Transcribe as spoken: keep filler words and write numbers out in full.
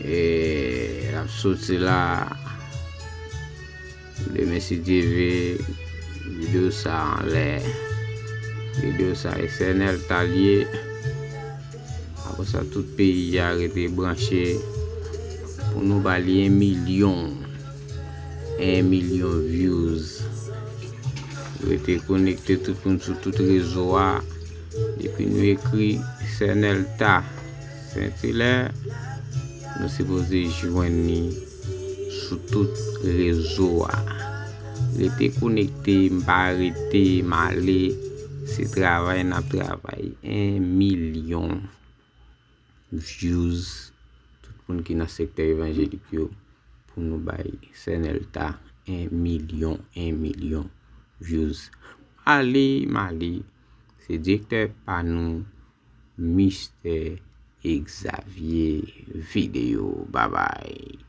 E l ap soti la. Demen, si Dye vle, videyo sa anlè. Videyo sa, S N L ta l ye. Apre sa, tout peyi a rete branche pou nou ba li en milyon. En milyon views. Rete konekte tout moun sou tout rezo a. Depi nou ekri S N L ta Saint Hilaire, nou sipoze jwenn li sou tout rezo a. Rete konekte, m pa rete, m ale. Se travay n ap travay. En milyon views. Tout moun ki nan sektè evanjelik yo, pou nou bay S N L ta en milyon, en milyon views. Ale, m ale. Se direktè pa nou, Mistè Exavier Video. Babay.